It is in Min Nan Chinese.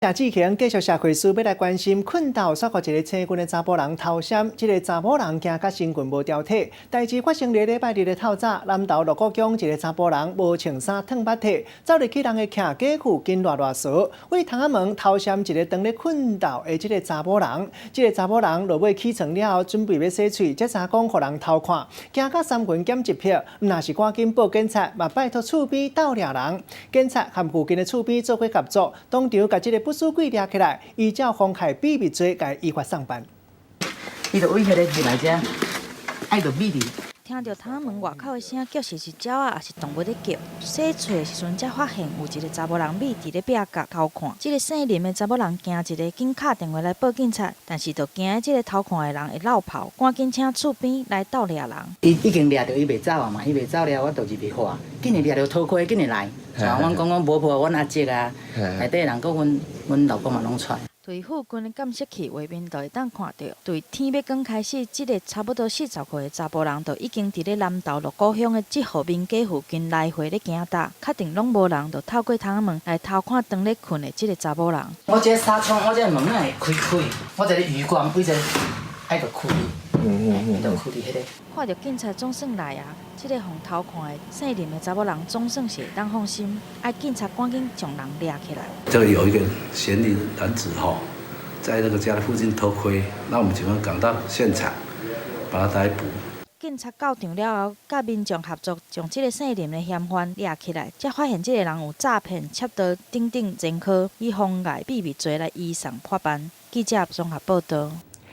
謝志強繼續社會事欲來關心，睏沓煞予一个青軍的查埔人偷瀉，這个查某人驚甲身群無牢體。代誌發生佇禮拜日的透早，南投鹿谷鄉一个查埔人無穿衫褪襪體，走入去人的徛家附近賴賴趖，對窗仔門偷瀉一个當咧睏沓的這个查某人。這个查某人落尾起床了後，準備欲洗喙，才知影講予人偷看，驚甲衫裙減一撇，毋但是趕緊報警察，嘛拜託厝邊鬥掠人。警察和附近的厝邊做伙合作，當場共這个不死鬼掠起來，依照妨害秘密罪，共依法送辦。伊就對彼个入來遮，愛就秘密。聽著窗仔門外口的聲，叫是是鳥仔，抑是動物咧叫。洗喙的時陣，才發現有一个查某人覕佇咧壁角偷看。這个姓林的查某人驚一下，緊敲電話來報警察，但是就驚這个偷看的人會落跑，趕緊請厝邊來鬥掠人。伊已經掠著伊袂走啊嘛，伊袂走了，我就入去看，緊會掠著偷窺，緊會來。像阮講講無婆，阮阿叔啊，內底人，閣阮老公嘛攏出來。對附近的監視器畫面就會當看著，對天欲光開始，這个差不多40歲的查埔人就已經佇咧南投鹿谷鄉的這戶民家附近來回咧行踮，確定攏無人，就透過窗仔門來偷看當咧睏的這个查某人。我這紗窗，我這門仔會開開，我這个餘光對這个愛就睏去，就睏佇彼个。看著警察總算來啊！這个予偷看的姓林的查某人總算是會當放心，愛警察趕緊將人掠起來。這個有一個嫌疑男子吼，在那個家的附近偷窺，那我們警方趕到現場，把他逮捕。警察到場了後，佮民眾合作，將這个姓林的嫌犯掠起來，才發現這个人有詐騙、竊盜等等前科，以妨礙秘密罪來移送法辦。記者綜合報導。